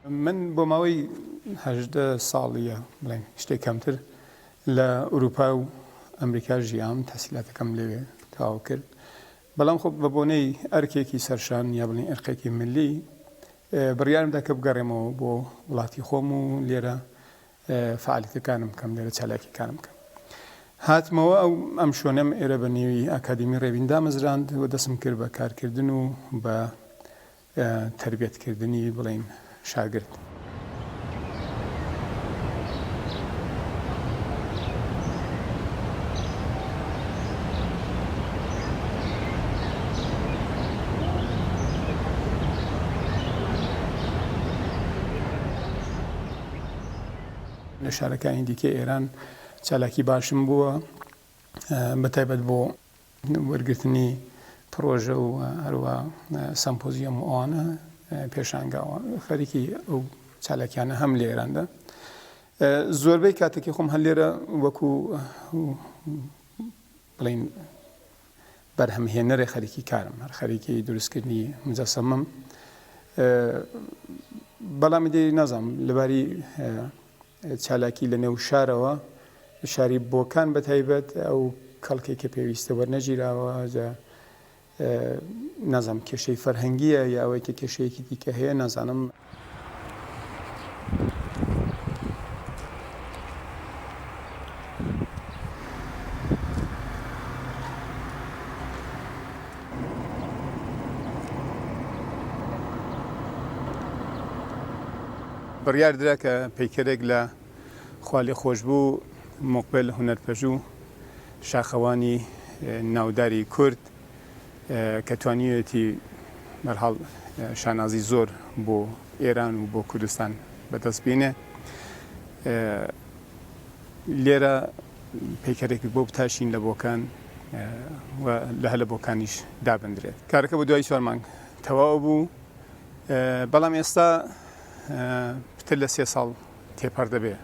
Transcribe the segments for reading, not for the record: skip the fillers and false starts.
من بۆ ماوەی 18 ساڵ یا بڵێن شتێک کەمتر لە ئورووپا و ئەمریکا ژیام، تەحسیلاتەکەم لەوێ تەواو کرد. بەڵام خۆ بە بۆنەی ئەرکێکی سەرشان یا بڵێن ئەرکێکی ملی بڕیارم دا کە بگەڕێمەوە بۆ وڵاتی خۆم و لێرە فەعالیەتەکانم بکەم، لێرە چالاکیەکانم بکەم. هاتمەوە ئەو ئەم شوێنەم ئێرە بە نێوی ئاکادیمی ڕێبین دامەزراند و دەستم کرد بە کارکردن و بە تەربیەتکردنی بڵێین شاگرد. لە شارەکانی دیکەی ئێران چالاکی باشم بووە، بەتایبەت بۆ وەرگرتنی پڕۆژە و هەروە سەمپۆزیەم و ئەوانە پێشانگا خەریکی ئەو چالاکیانە هەم لە ئێراندا زۆربەی کاتێکی خۆم هەر لێرە وەکو بڵین بەرهەمهێنەرێ خەریکی کارم هەر خەریکی دروستکردنی مجەسەمەم بەڵام دی نازانم لەباری چالاکی لە نێو شارەوە شاری بۆکان بە تایبەت ئەو کەڵکێک کە پێویستە وەرنەگیراوە جا نازانم کێشەی فەرهەنگیە یا ئەوەی کە کێشەیەکی دیکە هەیە نازانم. بڕیار درا کە پەیکەرێک لە خوالێخۆشبوو موقبل هونەرپەژوو شاخەوانی ناوداری کورد کە توانیویەتی بەرحاڵ شانازی زۆر بۆ ئێران و بۆ کوردستان بەدەست بینێ لێرە پەیکەرێکی بۆ بتاشین لە بۆکان و لە هەلە بۆکانیش دابندرێت. کارەکە بۆ دوای چوار مانگ تەواو بوو، بەڵام ئێستا پتر لە سێ ساڵ تێپەڕ دەبێ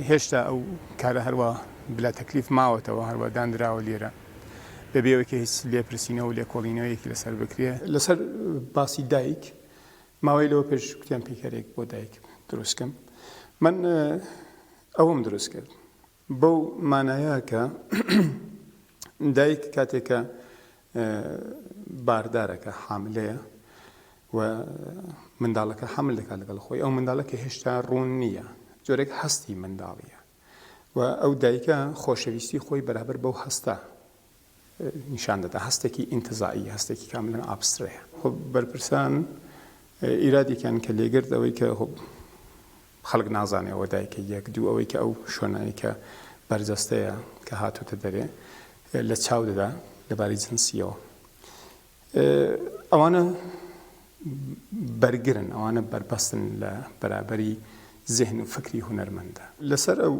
هێشتا ئەو کارە هەروا بلا تەکلیف ماوەتەوە، هەروا دانراوە لێرە بەبێ ئەوەی کە هیچ لێپرسینەوە و لێکۆڵینەوەیەکی لەسەر بکرێ. لەسەر باسی دایک، ماوەی لەوە پێش کوتیان پەیکەرێک بۆ دایک دروست کەم، من ئەوەم دروست کرد بەو مانایە کە دایک کاتێک کە باردارە کە حاملەیە و منداڵەکە حەمل دەکات لەگەڵ خۆی ئەو منداڵە کە هێشتا ڕوون نییە جۆرێک هەستی منداڵیە و ئەو دایکە خۆشەویستی خۆی بەرابەر بەو هەستە نیشان دەدا هەستێکی ئینتزاعی هەستێکی کاملا ئابسترەیە خۆ بەرپرسان ئیرادێکیان کە لێگرت ئەوەی کە خەڵک نازانێ ئەوە دایکە یەک دوو ئەوەی کە ئەو شۆنای کە بەرجەستەیە کە هاتۆتە دەرێ لە چاو دەدا لەباری جنسیەوە ئەوانە بەرگرن ئەوانە بەربەستن لە بەرابەری زهن و فکری هونەرمەندە. لەسەر ئەو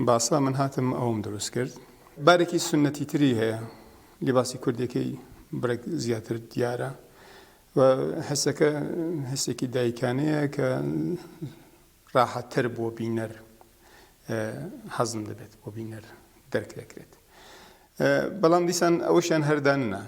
باسە من هاتم ئەوم دروست کرد. بارێکی سوننەتی تری هەیە، لیباسی کوردیەکەی بڕێک زیاتر دیارە و حسەکە حسێکی دایکانەیە کە ڕاحەتتر بۆ بینەر هەزم دەبێت، بۆ بینەر دەرک دەکرێت. بەڵام دیسان ئەوەشیان هەر داننا.